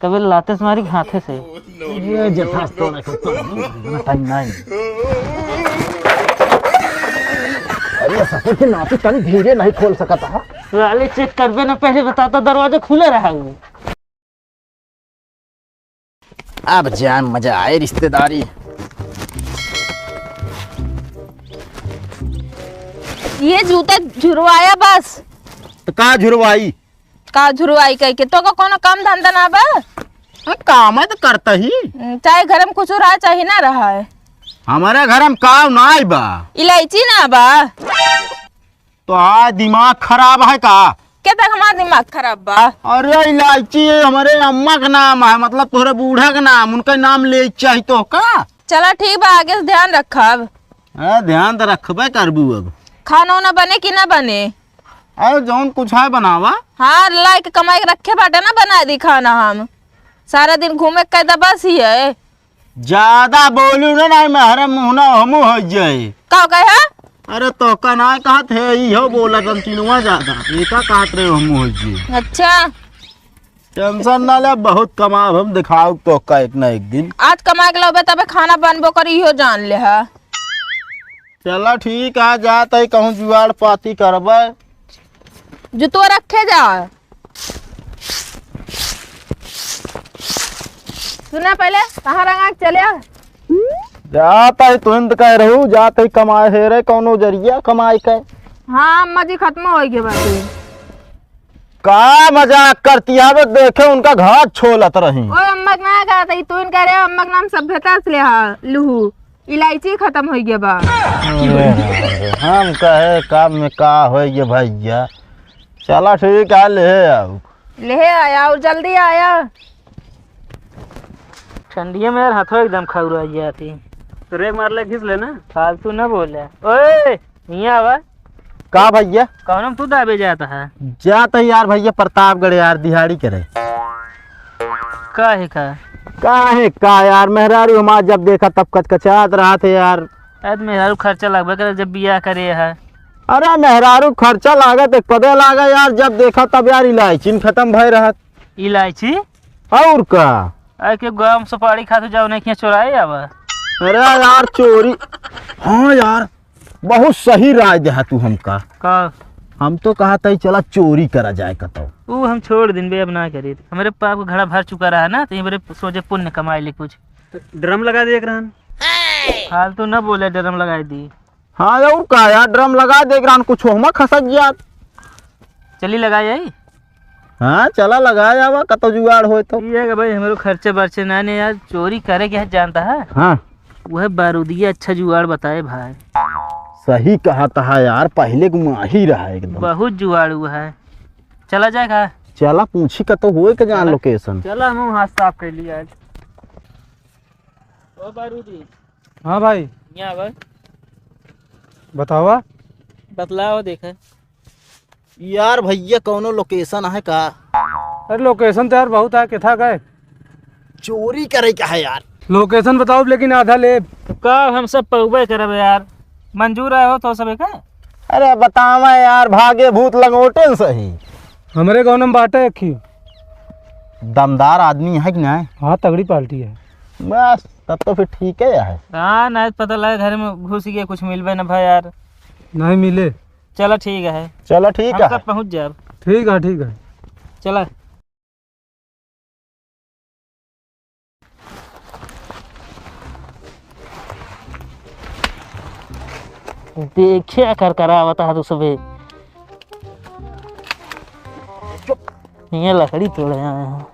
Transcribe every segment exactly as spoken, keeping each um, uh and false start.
कबे लाते से मारी, हाथे से। ये जथास तो ना करता हूँ, ना टाइम नहीं। अरे ससुर के नाती तनी धीरे नहीं खोल सकता है। साले चेक करबे ना, पहले बताता दरवाजा खुले रहा वो। अब जान मजा आए रिश्तेदारी। ये जूता झुरवाया बस। तो का झुरवाई? का झुरवाई कह के? तोका कोनो काम धंधा ना बा? हाँ, काम है तो करता ही। हम्म, चाहे घर में कुछ रहा, चाहे ना रहा है। हमारे घर में काम नाई बा। इलायची ना बा? तो आज दिमाग खराब है का? के तक हमारा दिमाग खराब बा? अरे इलायची हमारे अम्मा का नाम है, मतलब तोहरे बूढ़ा का नाम, उनका नाम ले चाही तो का? चला ठीक बा, आगे से ध्यान रखब। हाँ, ध्यान तो रखबे करबू अब। खाना उना बने कि ना बने? अरे जौन कुछ है बनावा। हाँ, लाई के कमाई के रखे बाटे ना, बना दी खाना हम। सारा दिन घूमे के कैदा बस ही है। ज्यादा बोलू ना, ना मेहरा मुहना हमू हो जाए। का कहे? अरे तोका ना कहत है, इहो बोला तन तीनवा ज्यादा। एका कहत रहे हमू हो जाए। अच्छा। टेंशन ना ले, बहुत कमाब हम, दिखाओ तोका एक ना एक दिन। आज कमा के लाबे तबे खाना बनबो करी, इहो जान ले हा। चला ठीक है, जात है कहूँ जुगाड़ पाती करबे। जुतवा रखे जा। सुना पहले, कहाँ रंगा के चले आ? जात है तुरंत कह रहू, जात है कमाए हेरे कौनो जरिया कमाई के। हाँ अम्मा जी, खत्म हो गए बाटे। का मजाक करती है, वो देखे उनका घात छोलत रही। ओ अम्मा के ना कहत है, तू इनका रे अम्मा के नाम सभ्यता से ले हा, लूहू। इलायची खत्म होइ गया बा। अरे, हम कहे काम में का होइ गया भैया। चला ठीक है, ले आओ। ले आया और जल्दी आया। ठंडिया में यार हाथों एकदम खौरा गया थी। तो रेक मार ले, घिस लेना। फालतू ना बोले। ओए, हियाँ आवा। का भैया? कौन हम तू दाबे जाता है? जात है यार भैया प्रतापगढ़ यार, दिहाड़ी करे। का है का? का है का यार, मेहरारू हमार जब देखा तब कचकचात रहा थे यार। अरे तो मेहरारू खर्चा लगबे करे जब बियाह करे है। अरे मेहरारू खर्चा लागत एक पदे लागे यार, जब देखा तब यार इलायची खत्म भय रहत। इलायची? और का? अरे के गाँव में सुपारी खाते जाओ, नहीं खिया चुराए आवा। अरे यार चोरी, हाँ यार, बहुत सही राय देहा तू हमका। का? हम तो कहा था चला चोरी करा जाए कतौ। ऊ हम छोड़ दिन बे, अब ना करी। हमरे पाप का घड़ा भर चुका रहा ना, तो ये बरे सोचे पुण्य कमाए ले कुछ। तो ड्रम लगा दे एक रहन। फालतू ना बोले, ड्रम लगाए दी। हाँ और का यार, ड्रम लगा दे एक रहन, कुछ होमा खसक जात। चली लगाए आई। हाँ, चला लगाए आवा, कतौ जुगाड़ होए तो। ये है कि भाई, हमरो खर्चे बर्चे ना ने यार, चोरी करे के है, जानता है? हाँ। वह बारूदिया अच्छा जुगाड़ बताए भाई। सही कहा था यार, पहले के माही रहा एकदम। बहुत जुगाड़ हुआ है। चला जाए का? चला पूछी कतौ होए के जान चला। Location। चला, हम हाथ साफ कर लिया आज। ओ बारूदी। हाँ भाई। यहाँ आवा। बतावा। बतलाओ देखे। यार भैया कौनो location है का? अरे location तो यार बहुत है, किथा गए? चोरी करे का है यार? Location बताओ लेकिन आधा लेब। तो का हम सब पौबे करब यार, मंजूर है हो तो सब का? अरे बतावा यार, भागे भूत लंगोटे न सही। हमरे गाँव में बाटे एक ही। दमदार आदमी है कि नहीं? हाँ तगड़ी पार्टी है। बस तब तो फिर ठीक है यार। हाँ नहीं पता लगा घर में घुस गए कुछ मिलबे न भाई यार। नहीं मिले। चला ठीक है। चला ठीक हम है। कब पहुँच जाब? ठीक है, ठीक है। चला। देखे कर करावत हा तू सबे। ये लकड़ी तोड़े आए हैं।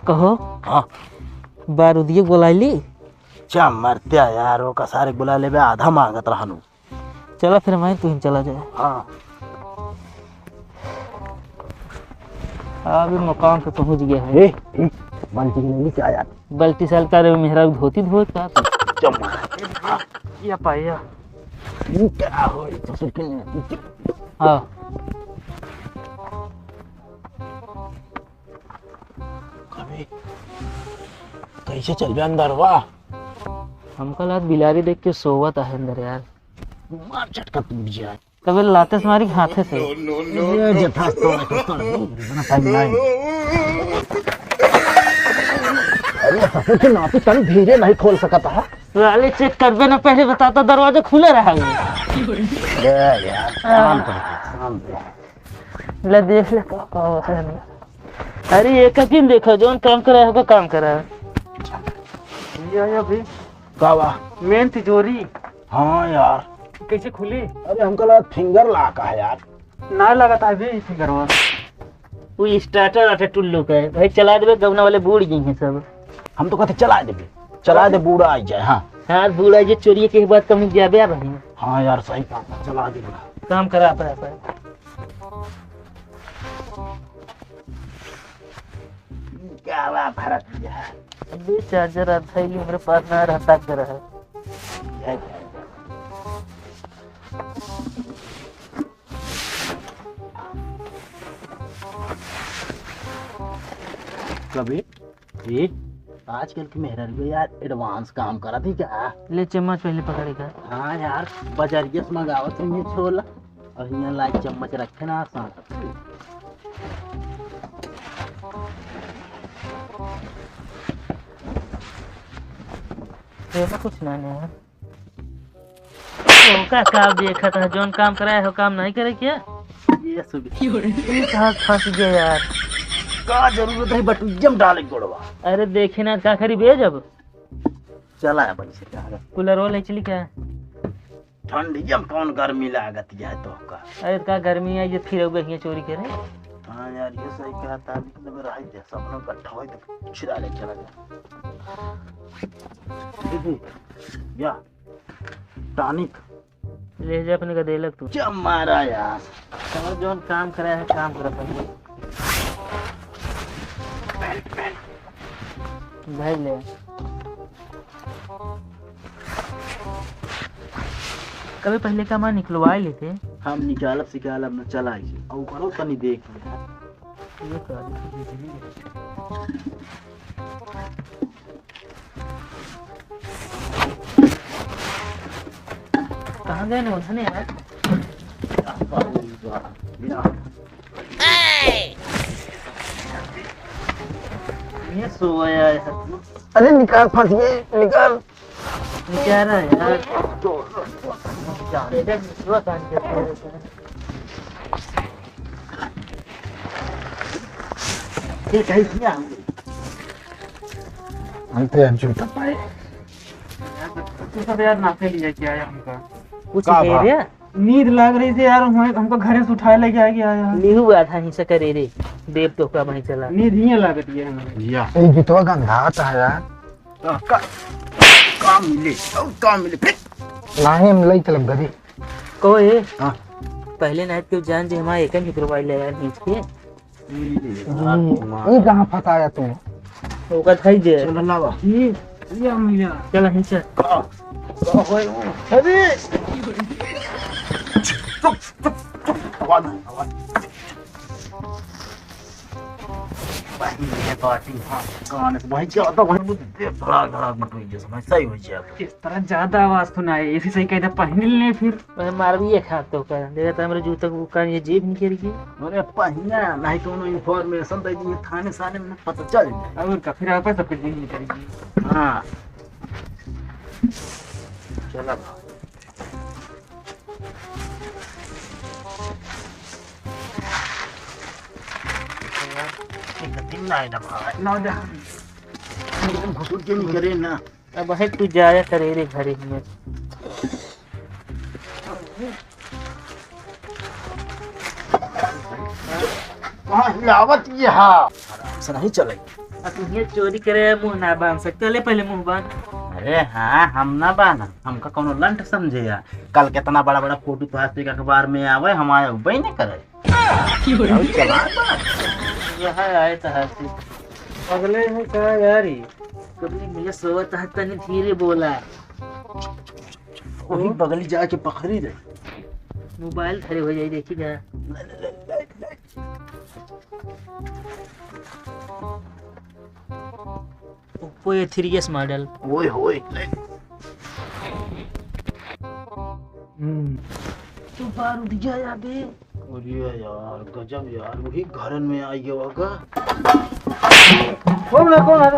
कहो। हाँ। बारूदिये बोलाइली? जा मरते यार, वो कसारे बुला लेबे, आधा मांगत रहनु। चला फिर मैं तू ही चला जाए। हाँ। अभी मकान पे पहुंच गया है। ए, ए, बाल्टी के नहीं क्या यार? बाल्टी साल का रे मेहरा धोती धोत का तू? जम्मा। हाँ, या पाया। ये क्या हो, ये ससुर के नहीं। हाँ। अबे, कैसे चलबे अंदरवा? हमका लाग बिलारी देख के सोवत आहे अंदर यार। मार झटका टूट जाए। कबे लाते से मारी, हाथे से। ये जे फंस तो है, तो है, बना टाइम नहीं। अरे, ससुर के नाती तनी धीरे नहीं खोल सकता है। साले, चेक करबे ना, पहले बताता, दरवाजा खुले रहा है। ले यार, शांत रह, शांत रह। ले देख ले, का, का है। अरे, ये ककिन देखो, जौन काम करे है, ओका काम करे है। ये, ये भी। का बा? मेन तिजोरी। हाँ यार। कैसे खुली? अरे, हमका लगा फिंगर लॉक है यार। ना लगा था अभी फिंगरवा। वो स्टार्टर आटे टुल्लू का है भाई, चला देबे, गवना वाले बूड़ गई हैं सब। हम तो कहते चला देबे, चला दे, बूढ़ा आ जाए। हाँ। हाँ, बूढ़ा जे चोरी के बाद कम जाबे आ भाई। हाँ यार, सही काम है, चला देबे। काम करा पर, पर। क्या बात भरत है? अबे चार्जर आ थैली हमरे पास ना रहता कर है। कबे? ए, आजकल के मेहरारू यार एडवांस काम करत ही का? ले चम्मच पहले पकड़े का। हाँ यार, बजरिया से मंगावत ही छोला। और हियाँ लाइक चम्मच रखे ना, आसान। ये तो कुछ ना, नहीं है। ओका का देखत है, जौन काम कराए हो, काम नहीं करे क्या? ये सुबह। ई कहाँ फंस गया यार? का जरूरत है बटुइया में डाले गोड़वा? अरे देखे ना, का करी बे जब? चला है बड़ी से कहा। कूलर वो ले चली क्या? ठंडिया में कौन गर्मी लागत है तोहका? अरे का गर्मी आई जे फिर अउबे हियाँ चोरी करे? हाँ यार, ये सही कहा था, लेकिन अब रही दे, सब लोग इकट्ठा होई तो छिड़ा ले चला जा। दीदी, या टॉनिक। ले जा अपने का देलक तू। क्या मारा यार? समझ जौन काम करे है, काम करे पहले। भाई ले। कभी पहले का माँ निकलवा ही लेते। हम निकालब सिकालब न चला इसे। और करो तनी देख ले। ये कर। कहाँ गए ना उठने यार? ये सोया है। अरे निकाल, फंस गए, निकाल। निकाल रहा है यार। ये कहीं किया हमने। हम तो यार जूता पाए। तू सब यार नाश्ते लिए क्या है हमका? कुछ का नहीं भा? रे। नींद लाग रही थी यार, हम, हमको घरे से उठाए लेके आ गया यार। नीहू आधा हिस्सा करे रे, देव तो का वहीं चला। नींद ही लागत ये हमें। या। ए, जुतवा गंधात है यार। का, का, काम मिले, और काम मिले, फिर। नाही, हम लई चलब घरे। को ए? हाँ। पहले नाइट के जान जे हमारे एक ही करवाई ले यार, नींद के। हम्म, ई कहाँ फंसाया तू? ओकर खाई जे। चल लावा। ई, ई हम लिया। चल, हिंचा। का? का होय वो? अरे! चुप, चुप, चुप। आवाज नहीं, आवाज। भाई, ये तो आती, हाँ, कान से भाई क्या होता, भाई, मुझे देख, धड़ाक, धड़ाक, मत होइए, समय सही हो जाए। इस तरह ज्यादा आवाज सुनाए, इसी सही कहते, पहन ले फिर। अरे मार भी एक हाथ तो कर, देखा था हमरे जूता को कान ये जेब निकल गई। अरे पहिया, नहीं कोनो इन्फॉर्मेशन दे दिए थाने साने में पता चल जाए। और का, फिर आपस सब कुछ निकल गई। हाँ। चला भाई। एक दिन ना आए ना भाई। ना जा। घुसुर के निकले ना। अब है तू जाया करे रे घरे में। कहाँ हिलावत ये हा? आराम से नहीं चले। आ तू ये चोरी करे मुंह ना बांध सकते, ले पहले मुंह बांध। अरे हाँ, हम ना बांध, हमका कोनो लंठ समझे या? कल कितना बड़ा बड़ा फोटो तो आज तक अखबार में आवे, हम आए उबे नहीं करे। और चला बा। यहाँ आए तो हंसी। अगले है का यारी? कभी मिले सोवत है, तनी धीरे बोला। वही बगली जाके पकड़ी रे। मोबाइल धरे हो जाई, देखी जा। ले, ले, ले, ले, ले। Oppo A three S model। ओए होए, ले। हम्म। तू बार उठ गया यार बे। अरे यार, गजब यार, वही घरन में आई गया होगा। कौन है, कौन है?